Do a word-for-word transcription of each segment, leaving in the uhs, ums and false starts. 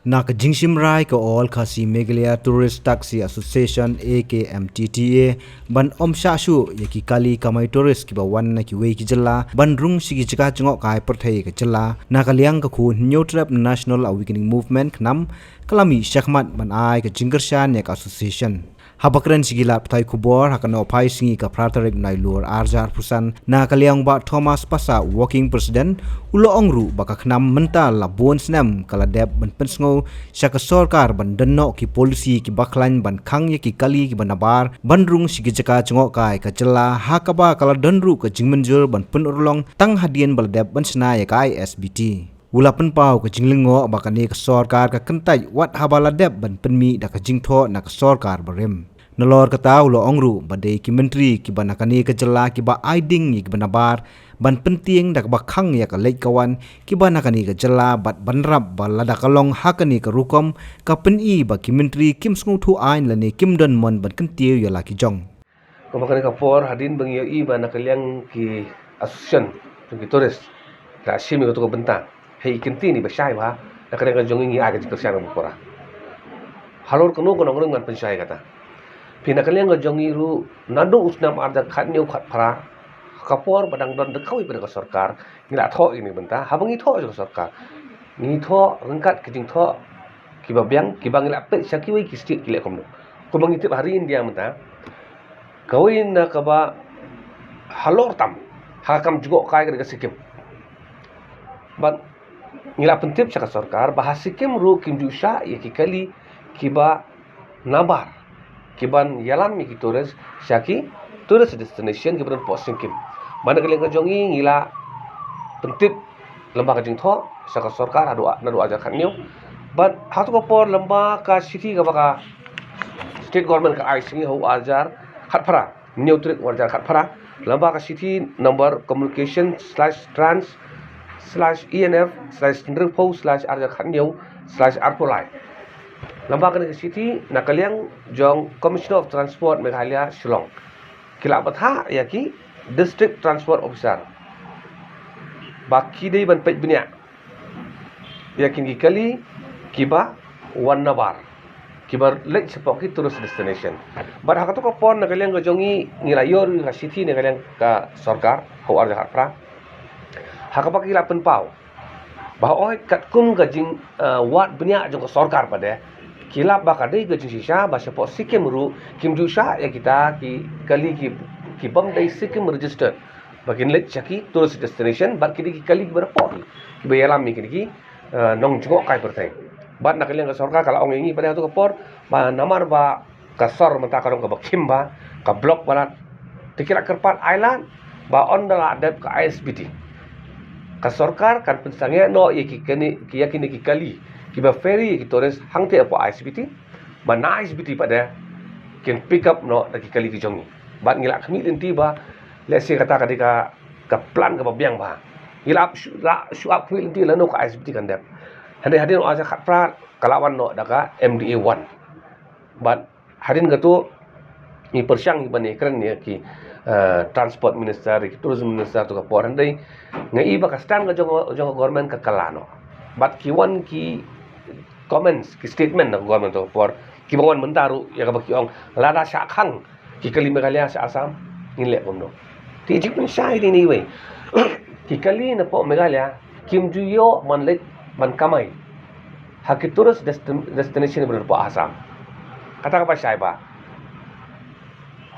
Na ka jingshim rai ka All Khasi Meghalaya Tourist Taxi Association, A K M T T A, ban ym shah shuh ïa ki kali kamai tourist kiba wan na kiwei ki jylla ban rung sha ki jaka jngohkai pyrthei ka jylla, na ka liang ka Khun Hynñiewtrep National Awakening Movement, KHNAM, ka la mih shakhmat ban ai ka jingkyrshan ïa ka association. Haba kren sha ki lad pathai khubor ha ka nohphai sngi ka phra tarik Nailur arhajar arphew san, na ka liang u Bah Thomas Passah, Working President, u la ong ruh ba ka KHNAM mynta la bun snem ka la dep ban pynsngew sha ka sorkar ban don noh ki polisi kiba khlaiñ ban khang ïa ki kali kiba nabar ban rung sha ki jaka jngohkai ka jylla, ha kaba ka la don ruh ka jingmynjur ban pynurlong tang hadien ba la dep ban shna ïa ka I S B T. U la pynpaw ka jinglyngngoh ba kane ka sorkar ka kyntait wat haba la dep ban pynmih da ka jingthoh na ka sorkar barim. Nalor kata u la ong ruh ba dei ki myntri kiba na kane ka jylla kiba ai ding ïa kiba nabar ban pyntieng da kaba khang ïa ka leit ka wan kiba na kane ka jylla, bad ban rap ba lada ka long ha kane ka rukom ka pyni ba ki myntri kim sngewthuh aiñ lane kim don mon ban kyntiew ïa la ki jong. Kumba kane ka por, hadien ba ngi ïohi ba na ka liang ki association jong ki tourist, la shim ïa kato ka bynta, hei, i kynti ni ba shai bha, na ka liang ka jong ngi, ngi ai ka jingkyrshan kaba pura. Halor kano kano ngan pynshai kata. Phi, na ka liang ka jong ngi ruh, naduh u snem arhajar khathynñiew khatphra, ka por ba dang don da kawei pat ka sorkar, ngi la thoh ïa kane ka bynta, haba ngi thoh sha ka sorkar, ngi thoh ryngkat ka jingthoh kiba biang, kiba ngi la peit sha kiwei ki state ki leh kumno. Kumba ngi tip ha ri India mynta, kawei na kaba halor tam ha ka kam jngohkai ka dei ka Sikkim. Bad ngi la pyntip sha ka sorkar ba ha Sikkim ruh kim ju shah ïa ki kali kiba nabar, kiban ïalam ïa ki tourist sha ki tourist destination kiba don hapoh Sikkim. Bad na ka liang ka jong ngi, ngi la pyntip lyngba ka jingthoh sha ka sorkar haduh, naduh arhajar khathynñiew. Bad ha kato ka por, lyngba ka shithi kaba ka state government ka ai sha ngi ha u arhajar khatphra, hynñiew tarik u arhajar khatphra, lyngba ka shithi number communication slash trans slash E N F slash hynriewphew slash arhajar khathynñiew slash arphew lai. Lyngba kane ka shithi, na ka liang jong Commissioner of Transport Meghalaya Shillong, ki la bthah ïa ki District Transport Officer ba ki dei ban peit bniah ïa kine ki kali kiba wan nabar, kiba leit shapoh ki tourist destination. Bad ha kato ka por, na ka liang ka jong ngi, ngi la ïoh ruh ka shithi na ka liang ka sorkar ha u arhajar khatphra, ha kaba ki la pynpaw ba hooid, katkum ka jing, eh, wad bniah jong ka sorkar pat de, ki lap ba ka dei ka jingshisha ba shapoh Sikkim ruh kim ju shah ïa kita ki kali ki, ki bym dei Sikkim registered ba kin leit sha ki tourist destination, bad ki dei ki kali kiba da pok, kiba ïalam ïa kine ki, eh, nongjngohkai pyrthei. Bad na ka liang ka sorkar ka la ong ïa ngi pat ha kato ka por ba namar ba ka sor mynta ka long kaba khim bha, ka block palat, te ki la kyrpad ailad ba ynda la dep ka I S B T, ka sorkar kan pynsangeh noh ïa ki kane, ïa kine ki kali kiba ferry ïa ki tourist hangtei hapoh I S B T, bad na I S B T pat de kin pick up noh da ki kali ki jong ngi. Bad ngi la khmih lynti ba lehse kata ka dei ka, ka plan kaba biang bha. Ngi la ap shu, la shu ap khmih lynti lano ka I S B T kan dep. Hynrei hadien u arhajar khatphra ka la wan noh da ka M D A one. Bad hadien kato, ngi pyrshang hi ban ïakren ïa ki, eh, transport minister, ïa ki tourism minister, to ka por, hynrei nga i ba ka stand ka jong, jong ka government ka kylla noh. Bad ki wan ki comments, ki statement na ka government to ka por, kiba wan mynta ruh, ïa kaba ki ong, lada shah khang ki kali Meghalaya sha Assam, ngin leh kumno? Te jingpynshai dei na iwei, ki kali napoh Meghalaya kim ju ïoh ban leit ban kamai ha ki tourist destin-, destination ba don hapoh Assam. Kata kaba shai bha.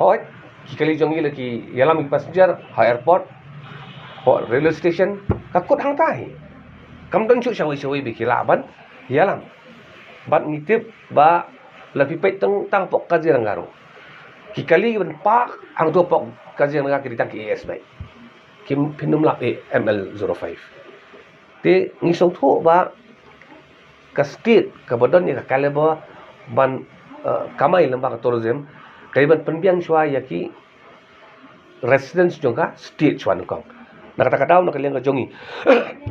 Hooid, ki kali jong ngi la ki ïalam ïa ki passenger ha airport, ha railway station, ka kut hangta hi. Kam don shuh shawei shawei ba ki lah ban ïalam. Bad ngi tip ba la phi peit tang, tang hapoh Kaziranga ruh, ki kali kiban park hangto hapoh Kaziranga ki dei tang ki A S beit. Kim, phin ym lap eh M L zero five. Te ngi sngewthuh ba ka state kaba don ïa ka caliber ban, eh, kamai lyngba ka tourism, ka dei ban pynbiang shuwa ïa ki residents jong ka state shuwa nyngkong. Na kata ka daw, na ka liang ka jong ngi,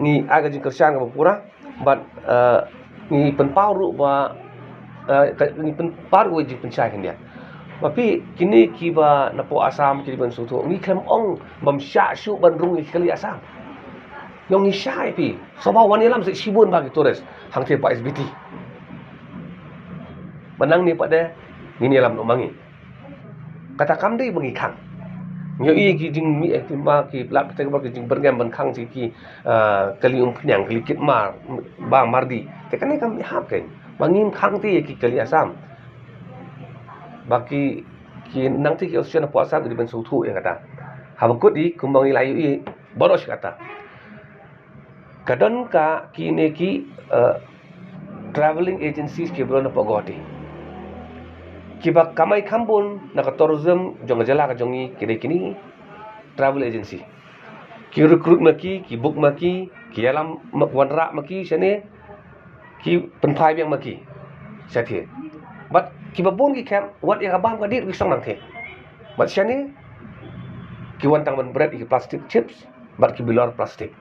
ngi ai ka jingkyrshan kaba pura, bad, eh, ngi pynpaw ruh ba, eh, ka, ngi pynpaw ruh ka jingpynshai khyndiat ba phi, kine kiba napoh Assam, kine ban sngewthuh, ngi khlem ong bym shah shuh ban rung ïa ki kali Assam. Ngi ong ngi shai phi, sngewbha wan ïalam sa shibun bha ki tourist hangtei hapoh I S B T. Mynta ngi pat de ngin ïalam noh ma ngi. Kata kam dei ba ngi khang. Ngi ïohi ki jingmih eh, ki ma ki lad pyrthei ba ki jingbyrngem ban khang ki, ki, ah, kali umphniang, kali kit mar, ba mardi. Te kane kam hap kein. Ba ngim khang te ïa ki kali Assam. Ba ki, ki nangta ki association hapoh Assam ki dei ban sngewthuh ïa kata. Haba kut i kumba ngi la ïohi baroh shi katta. Ka don ka kine ki, eh, traveling agencies kiba don hapoh Guwahati. Kiba kamai kham bun na ka tourism jong ka jylla ka jong ngi ki dei kine travel agency. Ki recruit ma ki, ki book ma ki, ki ïalam ma, wanrah ma ki shane, ki pynphai biang ma ki shatei. Bad kiba bun ki kham, wat ïa ka bam ka dih ki shong nangta. Bad shane ki wan tang ban bret ïa ki plastic chips bad ki bilor plastic.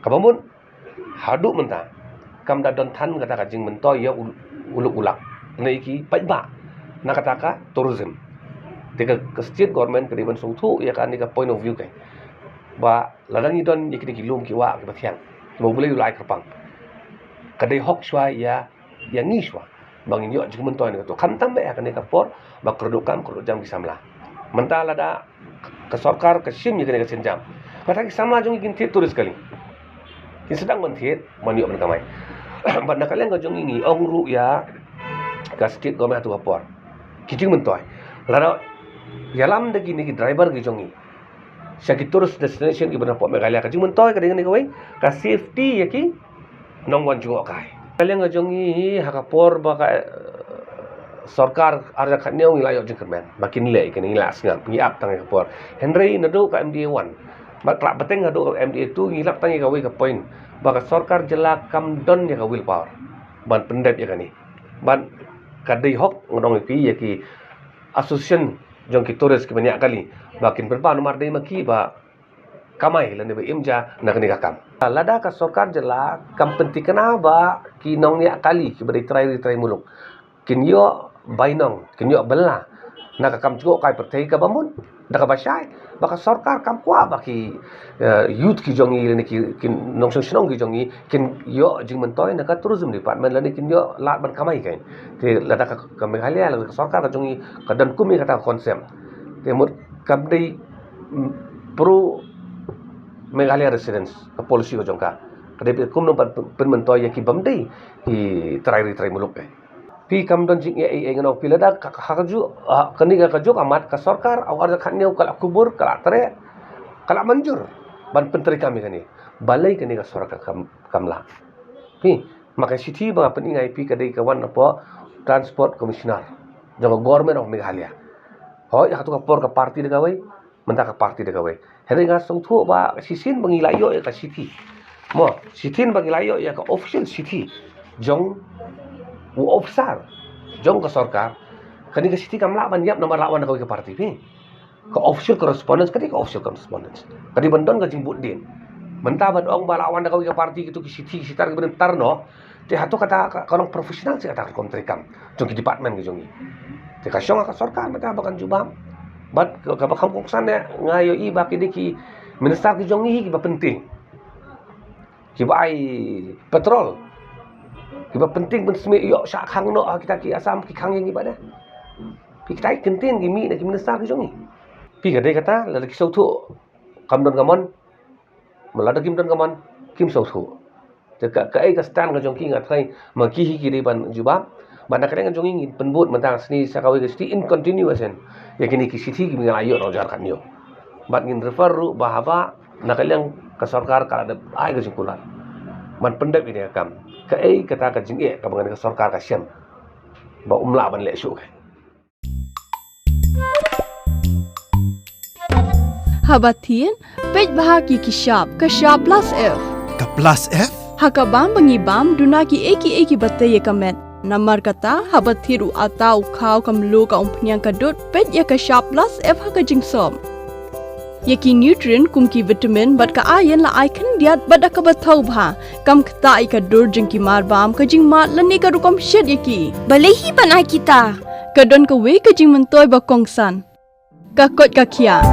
Kaba mut haduh mynta kam da don than kata ka jingmyntoi ïa u, u lok u lak na ïa ki paidbah na kata ka tourism. Te ka, ka state government ka dei ban sngewthuh ïa kane ka point of view kein. Ba lada ngi don ïa kine ki lum ki wah kiba thiang, kiba U Blei u la ai kyrpang, ka dei hok shuwa ïa, ïa ngi shuwa ba ngin ïoh jingmyntoi na kato. Khamtam eh ha kane ka por ba kyrduh kam kyrduh jam ki samla. Mynta lada ka sorkar ka shim ïa kane ka sienjam, kata ki samla jong ngi kin thied tourist kali. Kin sdang ban thied, ban ïoh ban kamai. Bad na ka liang ka jong ngi, ngi ong ruh ïa ka state government ha kato ka por, ki jingmyntoi. Lada ïalam da kine ki driver ki jong ngi sha ki tourist destination kiba na hapoh Meghalaya, ka jingmyntoi ka dei kane kawei, ka safety ïa ki nongwan jngohkai. Ka liang ka jong ngi ha ka por ba ka, eh, sorkar ar hajar khatñiew ngi la ïoh jingkyrmen ba kin leh ïa kane, ngi la sngap, ngi ap tang ïa ka por. Hynrei naduh ka M D A one bad ka la bteng haduh ka M D A two ngi lap tang ïa kawei ka point ba ka sorkar jylla kam don ïa ka will power ban pyndep ïa kane. Bad ka dei hok ngan ong ïa phi, ïa ki association jong ki tourist kiba ñiah kali ba kin pynpaw namar dei ma ki ba kamai lane ba im ja na kane ka kam. Lada ka sorkar jylla kam pyntikna ba ki nongñiah kali kiba dei trai ri trai muluk kin ïoh bainong, kin ïoh bylla na ka kam jngohkai pyrthei, kaba mut da kaba shai ba ka sorkar kam kwah ba ki, eh, youth ki jong ngi lane ki, ki nongshong shnong ki jong ngi kin ïoh jingmyntoi na ka tourism department lane kin ïoh lad ban kamai kein. Te lada ka, ka Meghalaya lane ka sorkar ka jong ngi ka don kum ïa kata ka concept, te mut kam dei, mm, pro Meghalaya residents ka policy ka jong ka. Ka dei kumno ban pyn-, pynmyntoi ïa ki bym dei ki trai ri trai muluk eh. Phi kam don jingeh ei ei, ngan ong phi lada ka, ka, ka kajuh, ah, kane ka kajuh ka mat ka sorkar ar hajar khatñiew ka la kubur, ka la treh, ka la mynjur ban pyntreikam ïa kane. Balei kane ka sorkar kam, kam lah? Phi, ma ka shithi ba nga pyni ïa phi ka dei ka wan napoh Transport Commissioner jong ka Government of Meghalaya. Hooid, ha kato ka por ka party da kawei, mynta ka party da kawei. Hynrei nga sngewthuh ba shisien ba ngi la ïoh ïa ka shithi, mo, shisien ba ngi la ïoh ïa ka official shithi jong u officer jong ka sorkar, kane ka shithi kam lah ban ïap namar la wan da kawei ka party, phi. Ka official correspondence ka dei ka official correspondence, ka dei ban don ka jingbud dien. Mynta ban ong ba la wan da kawei ka party, kito ki shithi ki shitar kiba dang tar noh, te hato kata ka, ka long professional seh kata ka rukom treikam jong ki department ki jong ngi. Te ka shong ha ka sorkar mynta ba kan jubab. Bad ka, kaba kham kongsan eh, nga ïohi ba ki dei ki minister ki jong ngi kiba pynting, kiba ai petrol, kiba pynting pynsmit ïoh shah khang noh ha kita ki Assam ki khang ïa ngi bad eh. Phi, kita ki kyntien ki mih na ki minister ki jong ngi. Phi, ka dei kata, lada ki sngewthuh kam don ka mon, ma lada kim don ka mon kim sngewthuh. Te ka, kaei ka stand ka jong ki, nga tharai ma ki hi ki dei ban jubab. Bad na ka liang ka jong ngi ngin pynbud mynta ka sngi sa kawei ka shithi in continuation ïa kine ki shithi kiba ngi la ïoh na u jar katñiew. Bad ngin refer ruh ba haba na ka liang ka sorkar ka la dep ai ka jingkular ban pyndep ïa kane ka kam, kaei kata ka jingeh kaba ngan ka sorkar ka shem ba um lah ban leh shuh ka. Haba thied, peit bha ki ki shap, ka shap plus F. Ka plus F? Ha ka bam ba ngi bam, duna kiei kiei kiba tei ïa ka met. Namar kata, haba thied u atta, u khaw, ka mluh, ka umphniang, ka dud, peit ïa ka shap plus F ha ka jingsop. Ïa ki nutrient kum ki vitamin bad ka iron la ai khyndiat bad da kaba thaw bha. Kam ktah ïa ka dur jong ki marbam, ka jingmad lane ka rukom shet ïa ki. Balei hi ban ai kita? Ka don kawei ka jingmyntoi ba kongsan. Ka koit ka khiah.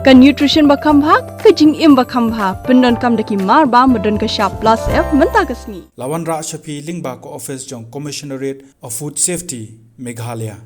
Ka nutrition ba kham bha, Ka jingim ba kham bha pyndonkam da ki marbam ba don ka shap Plus F mynta ka sngi. La wanrah sha phi lyngba ka office jong Commissionerate of Food Safety, Meghalaya.